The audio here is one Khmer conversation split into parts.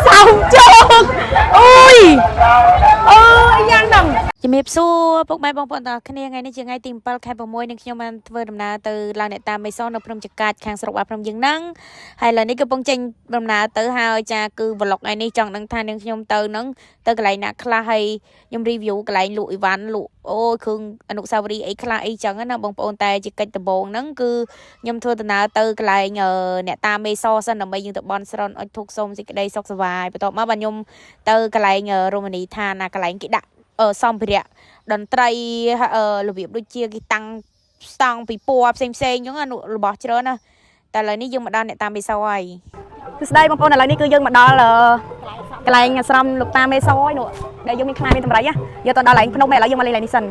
សោមជោគអូយអូយយ៉ាងហ្នឹង ជំរាបសួរពុកម៉ែបងប្អូនទាំងអស់គ្នាថ្ងៃនេះជាថ្ងៃទី7ខែ6នឹងខ្ញុំបានធ្វើដំណើរទៅឡើងអ្នកតាមមេសនៅភ្នំចកាចខាងស្រុកបាភ្នំយើងហ្នឹងហើយឥឡូវនេះកំពុងចេញដំណើរទៅហើយចាគឺ vlog ថ្ងៃនេះចង់ដឹងថានឹងខ្ញុំទៅហ្នឹងទៅកន្លែងណាខ្លះហើយខ្ញុំ review កន្លែងលក់អីវ៉ាន់លក់អូយគ្រឿងអនុស្សាវរីយ៍អីខ្លះអីចឹងណាបងប្អូនតែជាកិច្ចដំបូងហ្នឹងគឺខ្ញុំធ្វើដំណើរទៅកន្លែងអ្នកតាមេសសិនដើម្បីយើងទៅបន់ស្រន់អុជធូបសុំសេចក្តីសុខសប្បាយបន្ទាប់មកបាទខ្ញុំទៅកន្លែងរមណីយដ្ឋានណាកន្លែងគេដាក់សម្ភារៈ តន្ត្រីរបៀបដូចជាគេតាំងស្តង់ពីពណ៌ផ្សេងផ្សេងអញ្ចឹងណារបស់ច្រើនណាតែឥឡូវនេះយើងមកដល់អ្នកតាមមេសហើយ សួស្តីបងប្អូនឥឡូវនេះគឺយើងមកដល់កន្លែងអាស្រមលោកតាមេសយនោះដែលយើងមានខ្លាមានតម្រៃណាយកទៅដល់កន្លែងភ្នំឯឥឡូវយើងមកលេងកន្លែងនេះសិន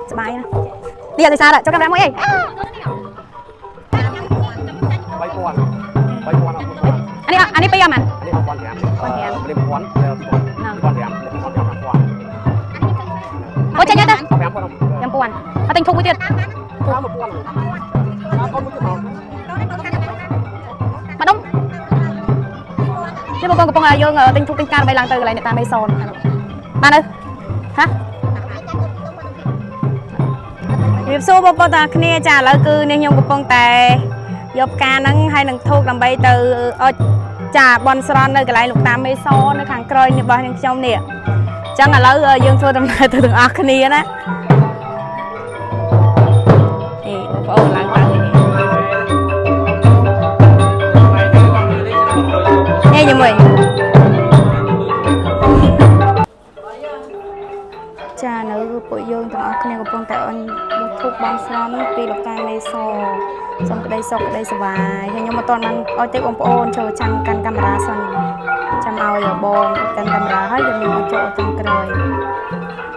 សប្បាយណានេះអត់ទេសារចូលកាមេរ៉ាមួយអី 3000 3000អត់ អានេះអានេះពីរអត់ម៉ាន នេះ1500នេះ1000 2000 2500 អូចេញទៅ 5000 5000អត់ទិញធុកមួយទៀត 1000អត់កូនមួយទៀតមក មកដុំនេះបងប្អូនកំពុងឲ្យយើងទិញធុកទិញការដើម្បីឡើងទៅកន្លែងអ្នកតាមេសនបានទៅហ៎ ជំរាបសួរបងប្អូនទាំងអស់គ្នាចាឥឡូវគឺនេះខ្ញុំកំពុងតែយកផ្កាហ្នឹងហើយនឹងធូបដើម្បីទៅអុជចាបន់ស្រន់នៅកន្លែងលោកតាមេសនៅខាងក្រោយនេះរបស់នាងខ្ញុំនេះអញ្ចឹងឥឡូវយើងធ្វើដំណើរទៅទាំងអស់គ្នាណាអេបងប្អូនឡើងទៅនេះនេះជាមួយ ចានៅគឺពួកយើងទាំងអស់គ្នាកំពុងតែអន់មកធូបបានស្រន់ពីលោកតាមេសសូមក្តីសុខក្តីសប្បាយហើយខ្ញុំមិនទាន់បានឲ្យទេបងប្អូនចូលចាំកាន់កាមេរ៉ាសិនចាំឲ្យបងកាន់កាមេរ៉ាហើយខ្ញុំមកចូលចាំក្រោយ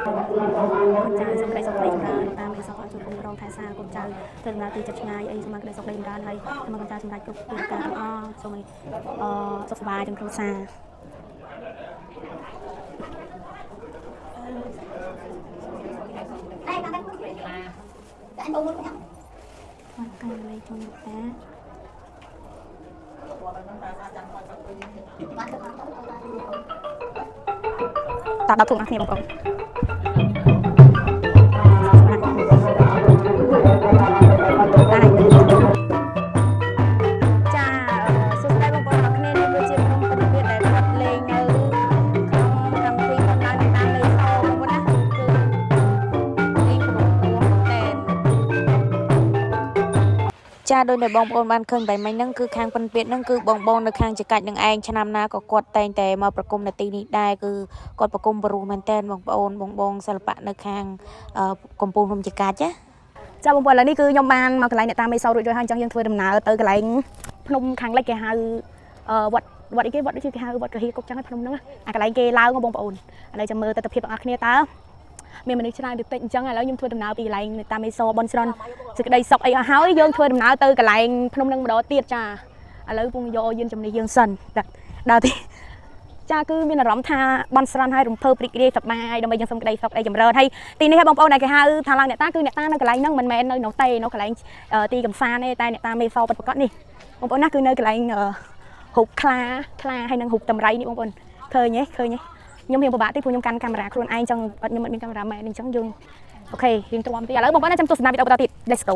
កូនចៅសូមក្តីសុខក្តីចម្រើនលោកតាមេសឲ្យជួយគ្រប់គ្រងថែសារកូនចៅធ្វើដំណើរទីចិត្តឆ្ងាយអីសូមឲ្យក្តីសុខក្តីចម្រើនហើយសូមឲ្យកូនចៅសម្រេចគ្រប់កិច្ចការទាំងអស់សូមឲ្យអឺសុខសប្បាយទាំងគ្រួសារ មកកាន់លេខជូនលោកតា តដល់ធុងអស់គ្នាបងប្អូន ចាសួស្តីបងប្អូនទាំងអស់គ្នានេះគឺជាក្រុមពិនិត្យដែលគាត់លេងនៅក្នុងកម្មវិធីផងដែរនៅតាមលេខសបងប្អូនណាគឺលេងប្រពន្ធតែចាដោយដែលបងប្អូនបានឃើញបែបមិញហ្នឹងគឺខាងពិនពៀតហ្នឹងគឺបងបងនៅខាងចកាច់នឹងឯងឆ្នាំណាក៏គាត់តែងតែមកប្រគំនាទីនេះដែរគឺគាត់ប្រគំបរុសមែនតែនបងប្អូនបងបងសិល្បៈនៅខាងកំពូលភ្នំចកាច់ណា ចាបងប្អូនឥឡូវនេះគឺខ្ញុំបានមកកន្លែងអ្នកតាមេសោរួចរាល់ហើយអញ្ចឹងយើងធ្វើដំណើរទៅកន្លែងភ្នំខាងលិចគេហៅវត្តវត្តអីគេវត្តដូចជាគេហៅវត្តកាហៀគុកចឹងហើយភ្នំហ្នឹងអាកន្លែងគេឡើងបងប្អូនឥឡូវចាំមើលទស្សនភាពទាំងអស់គ្នាតើមានមនុស្សច្រើនតិចអញ្ចឹងឥឡូវខ្ញុំធ្វើដំណើរពីកន្លែងអ្នកតាមេសោបនស្រន់សេចក្តីសុខអីអស់ហើយយើងធ្វើដំណើរទៅកន្លែងភ្នំហ្នឹងម្ដងទៀតចាឥឡូវពងយកយានជំនិះយើងសិនដល់ទីចាគឺមានអារម្មណ៍ថាបន់ស្រន់ហើយរំភើបរីករាយសប្បាយដើម្បីយើងសុំក្តីសុខក្តីចម្រើនហើយទីនេះហើយបងប្អូនដែលគេហៅថាឡើងអ្នកតាគឺអ្នកតានៅកន្លែងហ្នឹងមិនមែននៅនោះទេនៅកន្លែងទីកំសាន្តទេតែអ្នកតាមេសោពិតប្រាកដនេះបងប្អូនណាគឺនៅកន្លែងរូបខ្លាខ្លាហើយនឹងរូបតម្រៃនេះបងប្អូនឃើញទេឃើញទេខ្ញុំរៀងពិបាកតិចព្រោះខ្ញុំកាន់កាមេរ៉ាខ្លួនឯងចឹងអត់ខ្ញុំអត់មានកាមេរ៉ាមែនអញ្ចឹងយើង OK រៀងទ្រាំតិចឥឡូវបងប្អូនចាំទស្សនាវីដេអូបន្តទៀត Let's go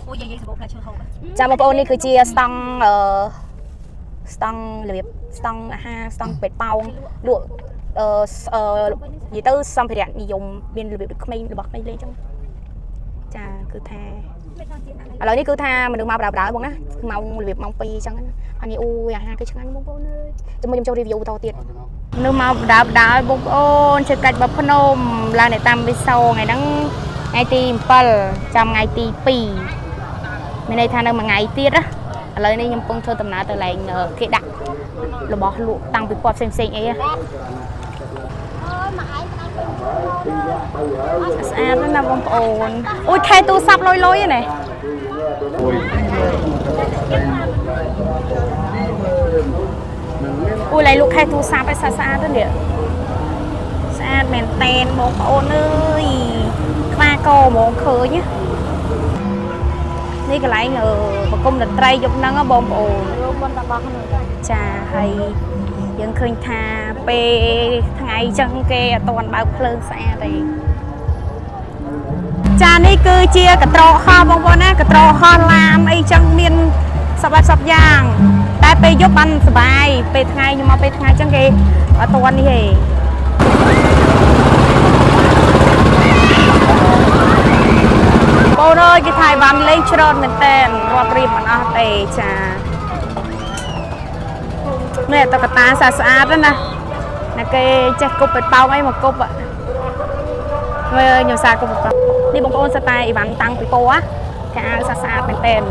អូយាយយាយសម្បូរផ្លែឈើហូប ចាបងប្អូននេះគឺជាស្តង់អឺស្តង់របៀបស្តង់អាហារស្តង់ពេទ្យប៉ោងលក់អឺអឺនិយាយទៅសម្ភារៈនិយមមានរបៀបដូចក្មេងរបស់ក្មេងលេងចឹងចាគឺថាឥឡូវនេះគឺថាមនុស្សមកប្រើប្រើបងណាម៉ោងរបៀបម៉ោង2ចឹងណាអានេះអូយអាហារគឺឆ្ងាញ់បងប្អូនអើយចាំខ្ញុំចូល review បន្តទៀត នៅមកបដាបដាឲ្យបងប្អូនជិះកាច់បភ្នំឡើងនៅតាមវិសោថ្ងៃហ្នឹងថ្ងៃទី7ចាំថ្ងៃទី2មានន័យថានៅមួយថ្ងៃទៀតណាឥឡូវនេះខ្ញុំកំពុងធ្វើដំណើរទៅឡែងគេដាក់របស់លក់តាំងពីពណ៌ផ្សេងផ្សេងៗអីណាស្អាតណាស់ណាបងប្អូនអូយខែទូរស័ព្ទលុយលុយហ្នឹងអូយឡៃលក់ខែទូរស័ព្ទឲ្យស្អាតស្អាតទៅនេះស្អាតមែនតែនបងប្អូនអើយខ្វាកហ្មងឃើញណា នេះកន្លែងប្រគំតន្ត្រីយប់ហ្នឹងហ៎បងប្អូន រោមបន្តរបស់ហ្នឹង ចាហើយយើងឃើញថាពេលថ្ងៃចឹងគេអត់ទាន់បើកភ្លើងស្អាតទេចានេះគឺជាកត្រកហោះបងប្អូនណាកត្រកហោះឡានអីចឹងមានសពបែបសពយ៉ាងតែពេលយប់បានសប្បាយពេលថ្ងៃខ្ញុំមកពេលថ្ងៃចឹងគេអត់ទាន់នេះទេបងអើយគេថាបានលេងច្រើនមែនតើរាប់រៀបមិនអស់ទេចានេះតុក្កតាស្អាតស្អាតណាណាគេចេះគប់បេប៉ោងអីមកគប់មើលខ្ញុំសាគប់បេប៉ោងនេះបងប្អូនសតែអីវ៉ាន់តាំងពីពណ៌កៅអៅស្អាតស្អាតមែនតើនិ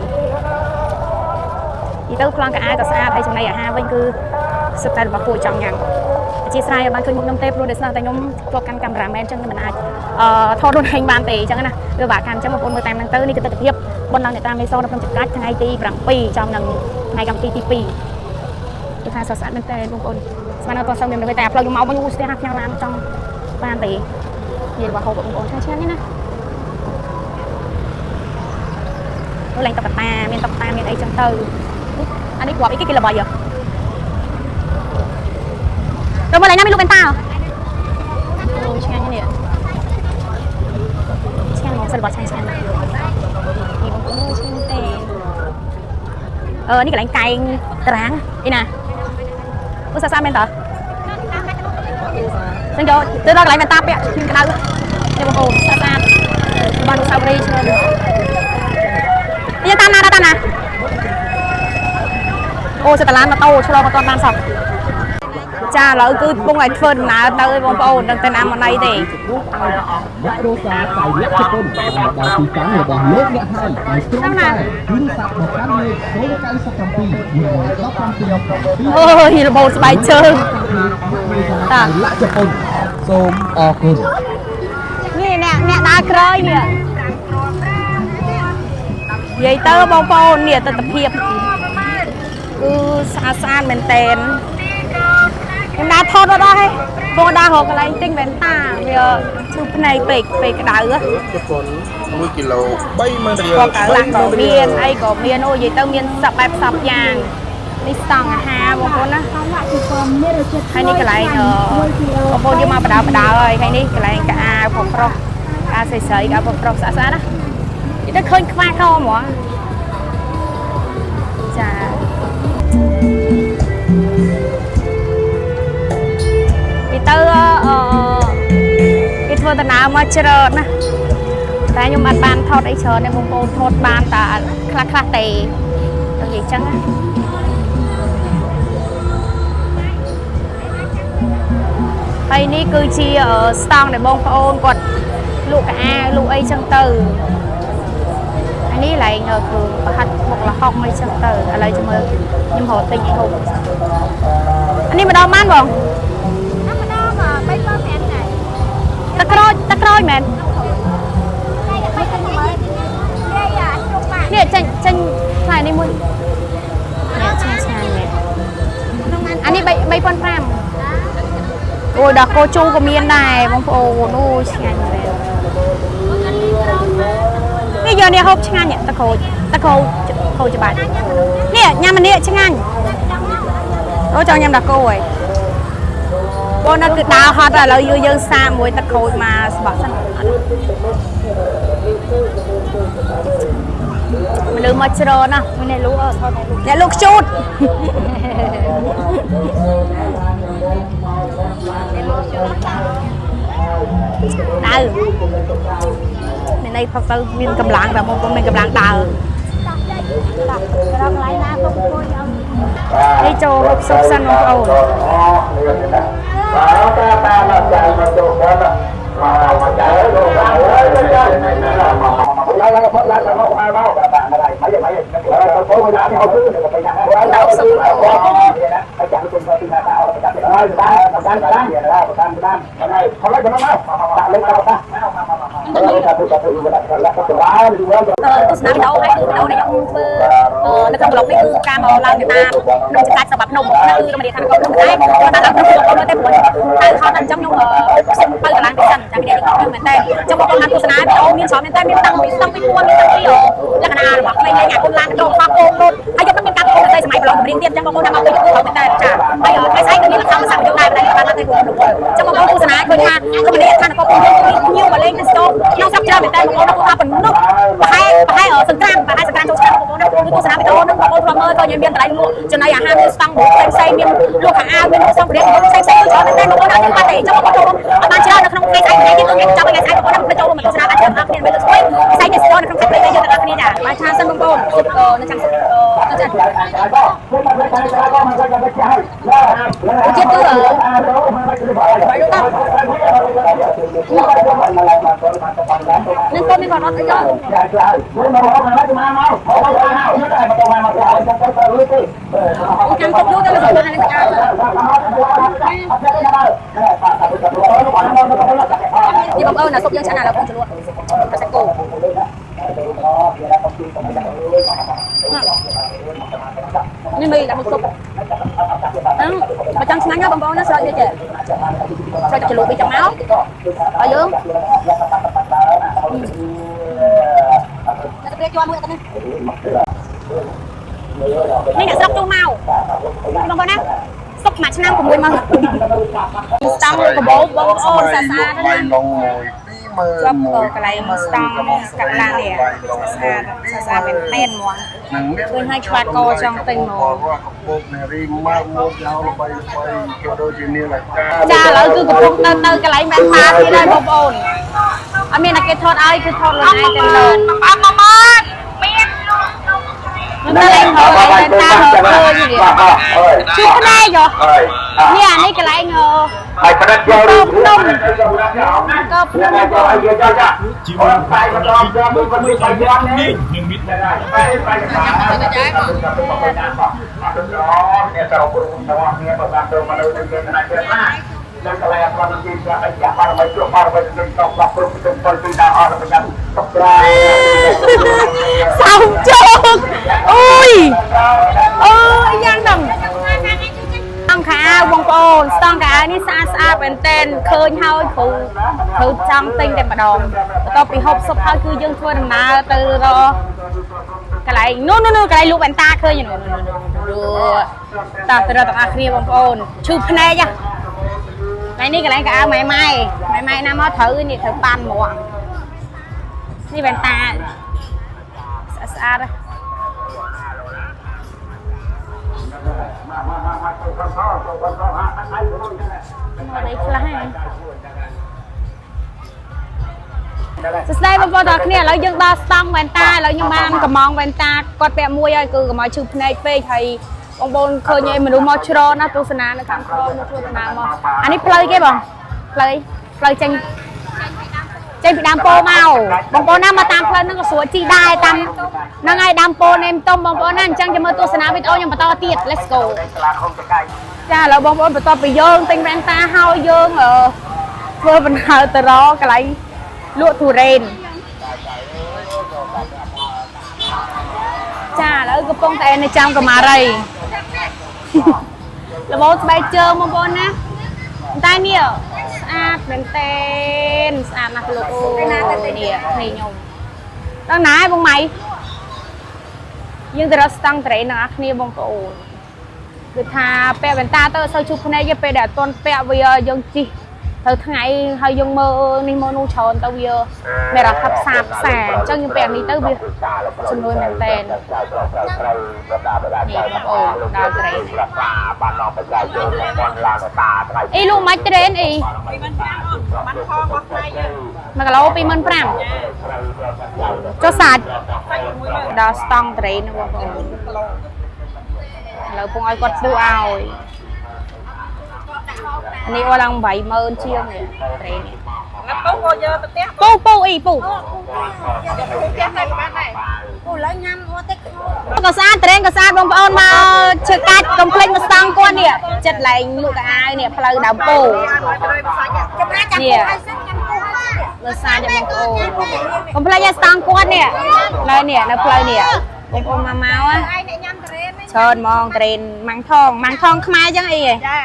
យាយទៅប្លង់កៅអៅក៏ស្អាតហើយចំណីអាហារវិញគឺសុទ្ធតែរបស់ពួកចង់ញ៉ាំអធិស្ឋានឲ្យបានឃើញមុខខ្ញុំទេព្រោះដោយសារតែខ្ញុំធ្លាប់កាន់កាមេរ៉ាមែនអញ្ចឹងខ្ញុំមិនអាចថតខ្លួនឯងបានទេអញ្ចឹងណាវាបាក់កាន់អញ្ចឹងបងប្អូនមើលតាមហ្នឹងទៅនេះគឺទស្សនវិជ្ជាបុណ្យឡើងអ្នកតាមមេសនៅក្នុងចកាច់ថ្ងៃទី7ចំនឹងថ្ងៃកម្មទី2គឺថាស្អាតមែនតើបងប្អូនស្មានអត់តសូវមានតែផ្លូវខ្ញុំមកវិញស្ទះហាផ្ញើឡានចង់បានទេនិយាយរបស់ហូបបងប្អូនឆ្ងាញ់ឆ្ងាញ់ណាអូឡើងតុក្កតាមានតុក្កតាមានអីចឹងទៅអានេះគ្រាប់អីគេគេល្បីហ៎ទៅមើលឡើងណាមានលក់មែនតាអូឆ្ងាញ់នេះឆ្ងាញ់មកសិលបឆ្ងាញ់ឆ្ងាញ់នេះបងប្អូនឆ្ងាញ់ទេអឺនេះកន្លែងកែងតារាងអីណាអូសាសាមែនតាចឹងយកទៅដល់កន្លែងមែនតាពាក់ឈាមក្តៅនេះបងប្អូនស្អាតស្អាតបានអនុស្សាវរីយ៍ច្រើនយើងតាមណាតាមណាអូសិតឡានម៉ូតូឆ្លងអត់ទាន់បានសោះចាឥឡូវគឺកំពុងតែធ្វើដំណើរទៅឯងបងប្អូនដឹងទៅណាមកណីទេ អ្នករសាសៃលក្ខជប៉ុនបានដល់ទីតាំងរបស់លោកអ្នកហើយដោយគ្រាន់តែទូរស័ព្ទមកកាន់លេខ097 117 អូយរបូតស្បែកជើង តាលក្ខជប៉ុនសូមអរគុណ នេះអ្នកអ្នកដើរក្រោយនេះនិយាយទៅបងប្អូននេះទស្សនភាពគឺស្អាតស្អាតមែនតែនខ្ញុំដើរថតអត់ដល់ហេបងដើររកកន្លែងទិញវ៉ែនតាវាឈឺភ្នែកពេកពេលក្តៅហ៎ ជប៉ុន1គីឡូ30000រៀល ក៏កៅឡាក់ក៏មានអីក៏មានអូនិយាយទៅមានសពបែបសពយ៉ាងនេះស្តង់អាហារបងប្អូនណាហើយនេះកន្លែងបងប្អូនយកមកបដើបដើហើយហើយនេះកន្លែងកៅអៅប្រុសប្រុសកៅស្រីស្រីកៅប្រុសប្រុសស្អាតស្អាតណានិយាយទៅឃើញខ្វះខហ្មងចាពីទៅអឺគេធ្វើដំណើរមកច្រើនណាតែខ្ញុំអត់បានថតអីច្រើនទេបងប្អូនថតបានតែខ្លះខ្លះទេនិយាយចឹងណាហើយនេះគឺជាស្តង់ដែលបងប្អូនគាត់លក់កៅអៅលក់អីចឹងទៅហើយនេះឡើងគឺប្រហិតបុកល្ហុងអីចឹងទៅឥឡូវចាំមើលខ្ញុំរកទិញអីហូបអានេះម្ដងបានបង ម្ដង3.5ដែរ ទឹកក្រូចទឹកក្រូចមែន តែបីទៅនិយាយនិយាយអាជ្រុកបាន នេះចេញចេញផ្លែនេះមួយនេះឆ្ងាញ់ឆ្ងាញ់នេះអានេះ3 3500អូយដល់គោជូក៏មានដែរបងប្អូនអូយឆ្ងាញ់មែននេះយកនេះហូបឆ្ងាញ់ទឹកក្រូចទឹកក្រូចក្រូចច្បាច់នេះញ៉ាំម្នាក់ឆ្ងាញ់អូចង់ញ៉ាំដល់គោហើយបងនៅគឺដើរហត់ឥឡូវយើងសាកមួយទឹកក្រូចមកស្បោះសិនមនុស្សមកច្រើនណាស់ នេះលក់អត់ថតនេះលក់ អ្នកលោកជូតដៅមានន័យផឹកទៅមានកម្លាំងតែបងប្អូនមានកម្លាំងដើរ ដល់កន្លែងណាក៏គួយឲ្យ នេះចូលហូបស៊ុបសិនបងប្អូន បាទតាតាមកចៅមកចូលមកមកចៅលោកអើយចៅឡើងឡើងឡើងឡើងមកមកមកបាទមកហើយមកហើយទៅទៅមកដាក់មកគឺទៅណាទៅសុខទៅចាំគុំទៅណាទៅចាំហើយតាមតាមតាមតាមតាមហើយខលទៅមកដាក់លេខទៅតាទៅទៅទៅទៅ ទស្សនាវីដេអូហើយគឺវីដេអូដែលខ្ញុំធ្វើ នៅក្នុង vlog នេះគឺការមកឡើងទៅតាមភ្នំចកាច់សម្រាប់ភ្នំណាគឺរមណីយដ្ឋាននគរភ្នំតែគាត់បានឡើងភ្នំបងប្អូនមើលទេព្រោះទៅខោតែអញ្ចឹងខ្ញុំសុំទៅកន្លងទៅសិនចាំមានខ្ញុំមែនតើអញ្ចឹងបងប្អូនបានទស្សនាវីដេអូមានច្រើនមែនតើមានតាំងពីស្ទឹងពីពួនមានតាំងពីលក្ខណៈរបស់ក្មេងលេងអាគុនឡានទៅខោកូនលោតហើយយកទៅមានការប្រកួតនៅសម័យប្រឡងចម្រៀងទៀតអញ្ចឹងបងប្អូនតាមមកទៅគឺមែនតើចាហើយថ្ងៃស្អែកនឹងមានលក្ខណៈសាមញ្ញដែរបានឡើងទៅក្រុមរវល់អញ្ចឹងបងប្អូនទស្សនាឃើញថារមណីយដ្ឋាននគរភ្នំយើងមានភ្ញៀវមកលេងទេសចរក្នុងស្រុកច្រើនមែនតើបងប្អូនថាពនុកប្រហែលប្រហែលសង្ក្រានប្រហែលសង្ក្រានចូលឆ្នាំបងប្អូនណាគឺទស្សនាវីដេអូហ្នឹងបងប្អូនធ្លាប់មើលក៏យើងមានកន្លែងលក់ចំណីអាហារមានស្តង់បូផ្សេងផ្សេងមានលក់ខោអាវមានលក់សម្ភារៈផ្សេងផ្សេងគឺច្រើនមែនតើបងប្អូនអត់បាត់ទេអញ្ចឹងបងប្អូនចូលរួមអត់បានច្រើននៅក្នុងថ្ងៃស្អែកថ្ងៃទៀតគឺថ្ងៃចាប់ថ្ងៃស្អែកបងប្អូនណាចូលរួមទស្សនាបានច្រើនអស់គ្នាមិនលើកស្ទួយផ្សេងទេសចរនៅក្នុងខេត្តព្រៃវែងយើងទាំងអស់គ្នាចាបាយឆាសិនបងប្អូននៅចាំទៅចាជាតិគឺនឹងកូនមានគាត់អត់អីទេចាំទុកយូរទៅលើខ្លួននេះនេះបងប្អូនណាសុបយើងឆ្ងាញ់ណាស់ឡើយបងជ្រលក់សាច់គោនេះមីដាក់មួយស៊ុបហ្នឹងបើចង់ឆ្ងាញ់ណាបងប្អូនណាស្រោចវាចេះស្រោចទឹកជ្រលក់វាចឹងមកហើយយើងដាក់ព្រាជាប់មួយទៅនេះនេះអ្នកស្រុកជុះមកបងប្អូនណាសុកមួយឆ្នាំ6ម៉ឺនស្តង់កបោបងប្អូនសាសាណាជាប់កន្លែងស្តង់កាត់ឡាននេះស្អាតស្អាតមែនទែនហ្មងឃើញឲ្យឆ្វាត់កចង់ទិញហ្មង កំពុងនារីមកមកយកល្បីល្បីក៏ដូចជានាឡិកា ចាឥឡូវគឺកំពុងទៅទៅកន្លែងមែនតាទៀតហើយបងប្អូនអត់មានតែគេថតឲ្យគឺថតខ្លួនឯងទាំងលើ អត់10000មាន នឹងទៅឡើងហើយតាឃើញនេះជួភ្នែកហ៎នេះអានេះកន្លែងហ៎ ហើយផ្ដិតយករូប ភ្នំក៏ភ្នំ យកឲ្យយកចា ជីវិតមួយមួយមួយនេះនឹងមាន បែបែបែចាអ្នកទៅព្រមទាំងអស់គ្នាបើបានទៅមកនៅនៅកន្លែងទៀតណានៅកន្លែងអត់បានទីស្រាប់អាយ៉ាបារមីជ្រក់បារមីនឹងតបដល់គ្រប់ទៅទៅទីដល់អស់ដល់ចាំតុកប្រា សោមជោគអូយអើយយ៉ាងហ្នឹងអង្គខោអាវបងប្អូនស្តង់ខោអាវនេះស្អាតស្អាតមែនទែនឃើញហើយគ្រូគ្រូចង់ទិញតែម្ដងបន្ទាប់ពីហូបស៊ុបហើយគឺយើងធ្វើដំណើរទៅរកកន្លែងនោះនោះនោះកន្លែងលក់វ៉ែនតាឃើញនោះនោះនោះតោះទៅរកទាំងអស់គ្នាបងប្អូនឈឺភ្នែកថ្ងៃនេះកន្លែងកៅអៅម៉ែម៉ែម៉ែម៉ែណាមកត្រូវនេះត្រូវប៉ាន់ហ្មងនេះវ៉ែនតាស្អាតស្អាតនេះខ្លះហើយសួស្តីបងប្អូនទាំងគ្នាឥឡូវយើងដល់ស្តង់វ៉ែនតាឥឡូវខ្ញុំបានកំងវ៉ែនតាគាត់ពាក់មួយហើយគឺកុំឲ្យឈឺភ្នែកពេកហើយបងប្អូនឃើញឯមនុស្សមកច្រើនណាស់ទស្សនានៅខាងក្រោមមកធ្វើដំណើរមកអានេះផ្លូវគេបងផ្លូវផ្លូវចេញចេញពីដើមពោមកបងប្អូនណាមកតាមផ្លូវហ្នឹងក៏ស្រួលជិះដែរតាមហ្នឹងហើយដើមពោនេមតុំបងប្អូនណាអញ្ចឹងចាំមើលទស្សនាវីដេអូខ្ញុំបន្តទៀត Let's go ចាឥឡូវបងប្អូនបន្ទាប់ពីយើងទិញវ៉ែនតាហើយយើងធ្វើបណ្ដើរទៅរកកន្លែងលក់ទុរេនចាឥឡូវកំពុងតែនៅចាំកម្មារីល្មមស្បែកជើងបងប្អូនណាតែនេះស្អាតមែនទែនស្អាតណាស់លោកអូននេះនេះខ្ញុំដល់ណាឯងបងម៉ៃយើងទៅរកស្តង់ត្រេនទាំងអស់គ្នាបងប្អូនគឺថាពាក់វ៉ែនតាទៅអត់សូវជួបភ្នែកទេពេលដែលអត់ទាន់ពាក់វាយើងជិះទៅថ្ងៃហើយយើងមើលនេះមើលនោះច្រើនទៅវាមានអារម្មណ៍ថាផ្សាផ្សាអញ្ចឹងយើងពាក់នេះទៅវាជំនួយមែនទែននេះបងប្អូនដល់ត្រេនអីលក់មិនត្រេនអី1គីឡូ25000ចុះសាច់ដល់ស្តង់ត្រេនបងប្អូនឥឡូវពងឲ្យគាត់ពុះឲ្យនេះអស់ឡើង80000ជាងនេះត្រេននេះ ពូក៏យកទៅផ្ទះ ពូពូអីពូ ផ្ទះតែក៏បានដែរពូឡើយញ៉ាំអត់ទេ ក៏ស្អាតត្រេនក៏ស្អាតបងប្អូនមកឈើកាច់កុំភ្លេចមកស្តង់គាត់នេះចិត្តឡើងលក់កៅអៅនេះផ្លូវដើមពោ ចាំណាចាំពូឲ្យសិនចាំពូឲ្យ មើលសាច់បងប្អូនកុំភ្លេចឲ្យស្តង់គាត់នេះនៅនេះនៅផ្លូវនេះបងប្អូនមកមក ឯងអ្នកញ៉ាំ ច្រើនហ្មងត្រេនម៉ាំងថងម៉ាំងថងខ្មែរចឹងអីហ៎ ចា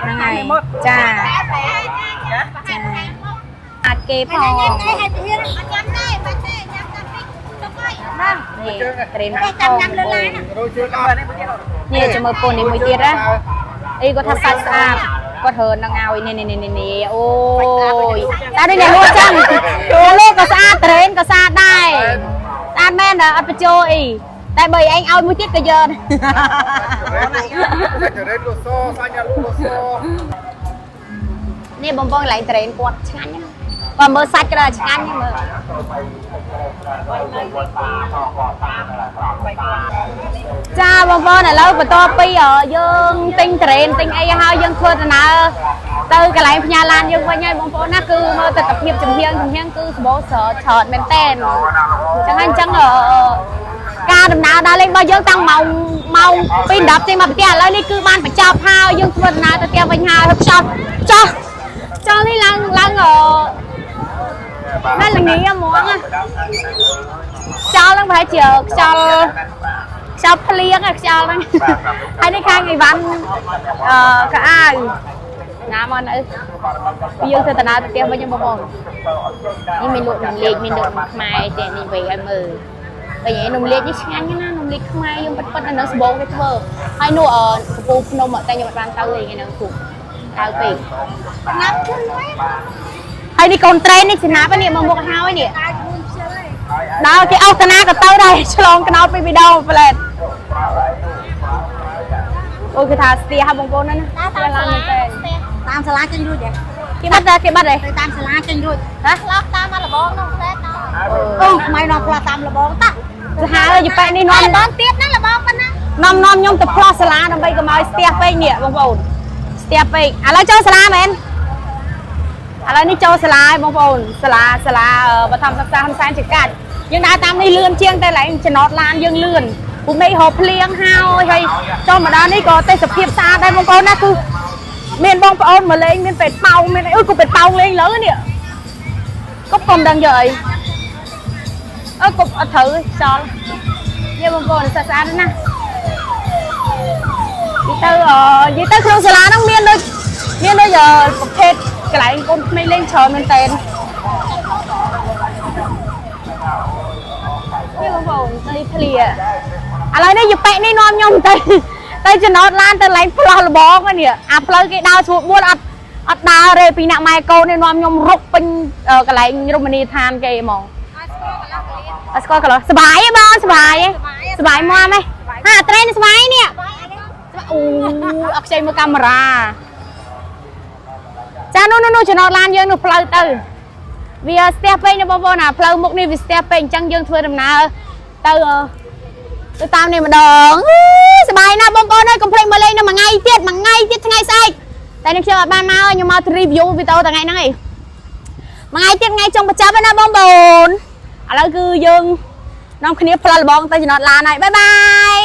ហ្នឹងហើយចាអាចគេផង ញ៉ាំទេហើយទៀតអត់ញ៉ាំទេបាច់ទេញ៉ាំតាមពីទុកហើយណា នេះត្រេនម៉ាំងថ ចាំ ង ញ៉ាំលើឡាន នេះចាំមើលពូនេះមួយទៀតណាអីគាត់ថាសាច់ស្អាតគាត់រើនឹងឲ្យនេះនេះនេះនេះអូយតែនេះអ្នកលក់ចឹងអ្នកលក់ក៏ស្អាតត្រេនក៏ស្អាតដែរស្អាតមែនអត់បញ្ចូលអីតែបើឯងឲ្យមួយទៀតក៏យក រេតលសសាញ់លស នេះបងបងកន្លែងត្រេនគាត់ឆ្ងាញ់ណាបើមើលសាច់ក៏ដល់ឆ្ងាញ់មើលចាបងប្អូនឥឡូវបន្ទាប់ពីយើងទិញត្រេនទិញអីហើយយើងធ្វើដំណើរទៅកន្លែងផ្ញើឡានយើងវិញហើយបងប្អូនណាគឺមើលទស្សនភាពចំហៀងចំហៀងគឺសម្បូរស្រច្រើនមែនតែនចឹងហើយអញ្ចឹងការដំណើរដើរលេងរបស់យើងតាំងម៉ោងម៉ោង2:10ចេញមកផ្ទះឥឡូវនេះគឺបានបញ្ចប់ហើយយើងធ្វើដំណើរទៅផ្ទះវិញហើយខ្យល់ចោះចោលនេះឡើងឡើងអមែនល្ងាហ្មងខ្យល់ហ្នឹងប្រហែលជាខ្យល់ខ្យល់ភ្លៀងខ្យល់ហ្នឹងហើយនេះខាងអីវ៉ាន់អឺកៅអៅណាមកនៅយើងធ្វើដំណើរទៅផ្ទះវិញបងប្អូននេះមានលក់នំលេកមានលក់នំខ្មែរទេនេះវិញឲ្យមើលតែនិយាយនំលេកនេះឆ្ងាញ់ណាស់នំលេកខ្មែរយើងពិតពិតនៅនឹងសបងគេធ្វើហើយនោះកពូភ្នំតែខ្ញុំអត់បានទៅទេថ្ងៃហ្នឹងគូទៅពេក ណាប់ជឿហើយ ហើយនេះកូនត្រេននេះចំណាប់នេះមកមុខហើយនេះ តែខ្លួនជឿហើយ ដល់គេអោសតាណាក៏ទៅដែរឆ្លងកណោតពីវីដេអូផ្លែតអូគេថាស្ទាហើយបងប្អូនណា តាមសាលាតាមសាលាចេញរួចទេ គេបាត់គេបាត់ទេ ទៅតាមសាលាចេញរួច ហ៎ ផ្លោះតាមលបងនោះផ្លែតអូខ្មែរនាំផ្លោះតាមលបងតា សាហាវយប៉ែនេះនាំ លបងទៀតណាលបងប៉ុណ្ណា នាំនាំខ្ញុំទៅផ្លោះសាលាដើម្បីកុំឲ្យស្ទះពេកនេះបងប្អូនស្ទះពេកឥឡូវចូលសាលាមែនឥឡូវនេះចូលសាលាហើយបងប្អូនសាលាសាលាបឋមសិក្សាហ៊ុនសែនចកាច់យើងដើរតាមនេះលឿនជាងតែឡើងចំណតឡានយើងលឿនពូមេឃហូបភ្លៀងហើយហើយចូលមកដល់នេះក៏ទេសភាពស្អាតដែរបងប្អូនណាគឺមានបងប្អូនមកលេងមានពេទ្យប៉ោងមានអីអុយគូពេទ្យប៉ោងលេងលើនេះគប់កុំដឹងយកអីអើគប់អត់ត្រូវចោលនេះបងប្អូនស្អាតណាស់និយាយទៅនិយាយទៅក្នុងសាលាហ្នឹងមានដូចមានដូចប្រភេទកន្លែងកូនក្មេងលេងច្រើនមែនតើនេះបងប្អូនទៅធ្លាឥឡូវនេះយប៉ែនេះនាំខ្ញុំទៅទៅចំណតឡានទៅឡើងផ្លោះលបងនេះអាផ្លូវគេដើរស្រួលបួនអត់អត់ដើរទេពីអ្នកម៉ែកូននេះនាំខ្ញុំរុកពេញកន្លែងរមណីយដ្ឋានគេហ្មងអត់ស្គាល់កន្លោះសបាយទេបងសបាយសបាយមកហ៎ហាត្រេនសបាយនេះអូអត់ខ្ចីមើលកាមេរ៉ាចានោះនោះចំណតឡានយើងនោះផ្លូវទៅវាស្ទះពេកណាបងប្អូនអាផ្លូវមុខនេះវាស្ទះពេកអញ្ចឹងយើងធ្វើដំណើរទៅទៅតាមនេះម្ដងសบายណាស់បងប្អូនអើយកុំភ្លេចមកលេងនៅមួយថ្ងៃទៀតមួយថ្ងៃទៀតថ្ងៃស្អែកតែនេះខ្ញុំអត់បានមកខ្ញុំមក review វីដេអូថ្ងៃហ្នឹងឯងមួយថ្ងៃទៀតថ្ងៃចុងបញ្ចប់ហើយណាបងប្អូនឥឡូវគឺយើងនាំគ្នាផ្លូវលបងទៅចំណតឡានហើយបាយបាយ